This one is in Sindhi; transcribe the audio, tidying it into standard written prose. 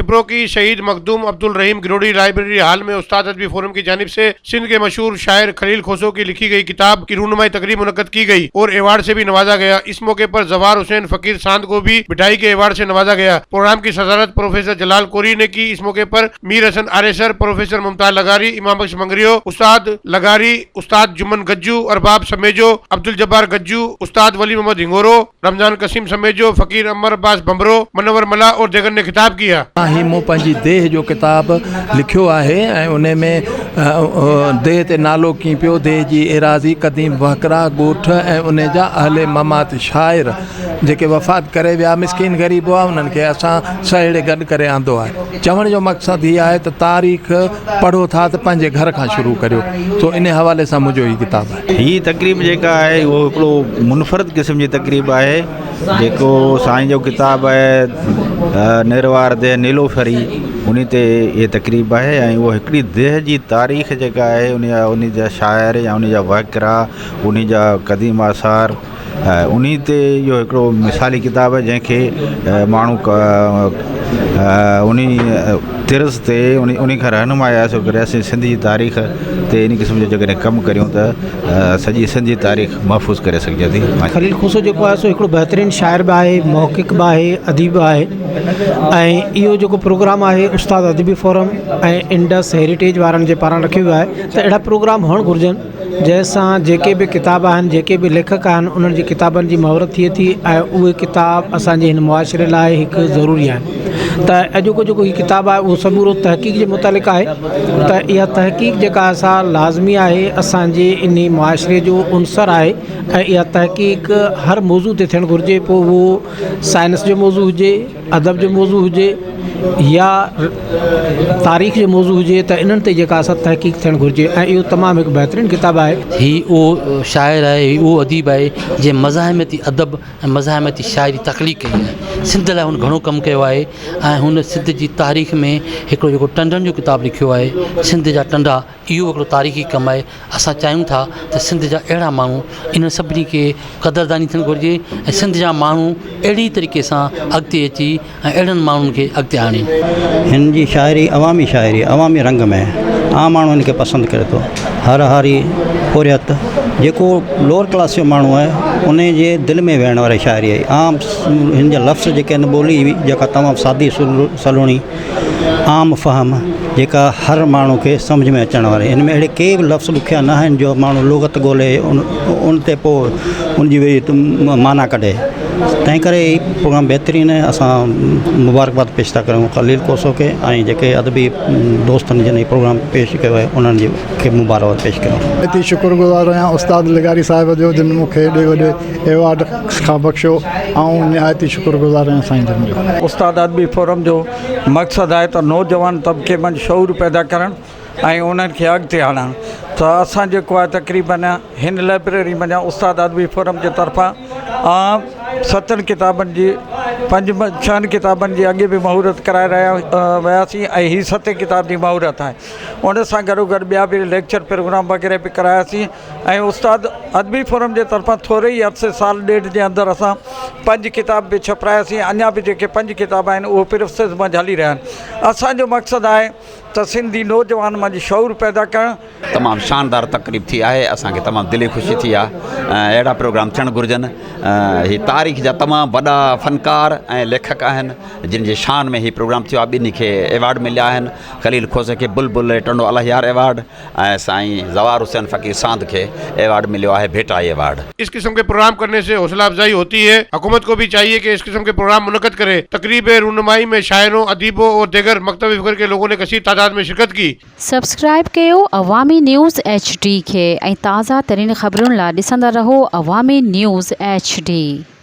खिब्रो की शहीद मखदूम अब्दुल रहीम गिरोड़ी लाइब्रेरी हाल में उस्ताद अदबी फोरम की जानिब से सिंध के मशहूर शायर खलील खोसो की लिखी गई किताब की रूनुमाई तकरीब मुनक्कद की गई और एवार्ड से भी नवाजा गया। इस मौके पर जवार हुसैन फकीर सांद को भी मिठाई के एवार्ड से नवाजा गया। प्रोग्राम की सदारत प्रोफेसर जलाल कोरी ने की। इस मौके पर मीर हसन आरेसर, प्रोफेसर मुमताज लगारी, इमाम बख्श मंगरियो, उस्ताद लगारी, उस्ताद जुम्मन गज्जू, अरबाब समेजो, अब्दुल जब्बार गज्जू, उस्ताद वली मोहम्मद हिंगोरो, रमजान कसीम समेजो, फकीर अमर अब्बास बम्बरो, मनवर मला और देगर ने खिताब किया। هي مون پنهنجي ديهه جو ڪتاب لکيو آهي ۽ ان ۾ ديهه تي نالو ڪيئن پيو، ديهه جي ايراضي، قديم وهڪرا، ڳوٺ ۽ ان جا اهل ممات شاعر جيڪي وفات ڪري ويا، مسڪين غريب هئا، انهن کي اسان سهيڙي گڏ ڪري آندو آهي. چوڻ جو مقصد هي آهي ته تاريخ پڙهو ٿا ته پنهنجي گهر کان شروع ڪريو، سو ان حوالي سان منهنجو هي ڪتاب آهي. هي تقريب جيڪا آهي اهو هڪڙو منفرد قسم جي تقريب آهي. جيڪو سائين جو ڪتاب آهي نروار ديهه نيلوفري انهي تي هي تقريب آهي ۽ اهو هڪڙي ديهه جي تاريخ جيڪا آهي ان جا ان جا شاعر يا ان جا وهڪرا ان جا قديم آثار انهي تي اهو هڪڙو مثالي ڪتاب آهي جنهن کي ماڻهو انهي طرز تي انهي کان رهنمائي حاصل ڪري اسين سنڌ جي تاريخ تي ان قسم جو جيڪڏهن ڪم ڪريون ته سڄي سنڌ جي تاريخ محفوظ ڪري سگهجي ٿي. خليل کوسو جيڪو آهي سو هڪڙو بهترين شاعر به آهي، محقق به آهي، اديب به آهي ۽ اهو جيڪو پروگرام آهي استاد ادبي فورم ۽ انڊس هيريٽيج وارن جي پاران رکيو ويو آهي ته اهڙا پروگرام هئڻ گهرجن جنهن سان جيڪي به ڪتاب آهن جيڪي به ليکڪ آهن انهن جي ڪتابن جي مهورت ٿئي ٿي ۽ اهي ڪتاب اسانجي هن معاشري لاء هڪ ضروري آهن ته اڄوڪو جيڪو هي ڪتاب آهي اهو سمورو تحقيق جي متعلق آهي ته اها تحقيق جيڪا آهي سا لازمي آهي اسان جي انهي معاشري جو عنصر آهي ۽ اها تحقيق هر موضوع تي ٿيڻ گهرجي پوء اهو سائنس جو موضوع هجي ادب جو موضوع هجي يا تاريخ جو موضوع هجي ته انهن تي جيڪا سا تحقيق ٿيڻ گهرجي ۽ اهو تمام هڪ بهترين ڪتاب آهي. هي اهو شاعر آهي هي اهو اديب آهي جنهن مزاحمتي ادب ۽ مزاحمتي شاعري تخليق ڪئي آهي. سنڌ لاء هن گهڻو ڪم ڪيو آهي ۽ هن سنڌ جي تاريخ ۾ هڪڙو جيڪو ٽنڊن جو ڪتاب لکيو آهي سنڌ جا ٽنڊا اهو هڪڙو تاريخي ڪم آهي. اسان چاهيون ٿا ته سنڌ جا اهڙا ماڻهو انهن سڀني کي قدرداني ٿيڻ گهرجي ۽ سنڌ جا ماڻهو اهڙي طريقي سان اڳتي اچي ۽ اهڙن ماڻهن کي اڳتي آڻين. هن جي شاعري عوامي شاعري آهي، عوامي رنگ ۾ آهي، عام ماڻهو هن کي پسند ڪري ٿو. هر هاري، پورهيت، جيڪو لوئر ڪلاس جو ماڻهو آهي، ان جي دل ۾ ويهڻ واري شاعري آهي. عام هن جا لفظ جيڪي آهن، ٻولي جيڪا تمام سادي سلوڻي، عام فهم، جيڪا هر ماڻهو کي سمجهه ۾ اچڻ واري. هن ۾ اهڙي ڪي به لفظ ڏکيا نه آهن جو ماڻهو لغت ڳولي ان تي پوء ان جي ويهي معنيٰ ڪڍي. تنهن ڪري هي پروگرام بهترين آهي اسان مبارڪباد پيش ٿا ڪريون خليل کوسو کي ۽ جيڪي ادبي دوستن جن هي پروگرام پيش ڪيو آهي انهن جي کي مبارڪباد پيش ڪريون. نهايت ئي شڪر گذار آهيان استاد لغاري صاحب جو جن مون کي ايڏي وڏي ايوارڊ کان بخشيو آئون نهايت ئي شڪر گذار آهيان سائين جن جو. استاد ادبي فورم جو مقصد آهي ته نوجوان طبقي منجهه شعور پيدا ڪرڻ ۽ انهن کي اڳتي آڻڻ ته اسان جيڪو آهي تقريبن هن لئبريري منجهان استاد ادبي فورم جي طرفان عام ستن ڪتابن جي پنج ڇهن ڪتابن جي اڳي به مهورت ڪرائي رهيا وياسين ۽ هي ستين ڪتاب جي مهورت آهي ان سان گڏو گڏ ٻيا به ليڪچر پروگرام وغيره به ڪراياسين ۽ استاد ادبي فورم جي طرفان ٿوري ئي عرصي سال ڏيڍ جي اندر اسان پنج ڪتاب به ڇپراياسين اڃا به جيڪي پنج ڪتاب آهن اهو پروسيس منجهه هلي رهيا آهن اسان جو مقصد آهي ته سنڌي نوجوان منجهه شعور پيدا ڪرڻ. تمام شاندار تقريب ٿي آهي اسان کي تمام دلي خوشي ٿي آهي ۽ اهڙا پروگرام ٿيڻ گهرجن هي تاريخ جا تمام وڏا فنڪار ۽ ليکڪ آهن جن جي شان ۾ هي پروگرام ٿيو آهي ٻنهي کي ايوارڊ مليا آهن خليل کوسي کي بلبل ٽنڊو الهيار ايوارڊ ۽ سائين زوار حسين فقير ساند کي ايوارڊ مليو آهي ڀيٽائي ايوارڊ. اس قسم ڪي پروگرام ڪرني سي حوصله افزائي هوتي هي حڪومت ڪو ڀي چاهيي ڪي اس قسم ڪي پروگرام منعقد ڪري تقريب رونمائي ۾ شاعرون اديبو اور ديگر مڪتب فڪر ڪي لوگون ني ڪثير تعداد ۾ شرڪت ڪي. سبسڪرائيب ڪيو عوامي نيوز ايڇ ڊي کي ۽ تازه ترين خبرن لا ڏسندا رهو عوامي نيوز ايڇ ڊي.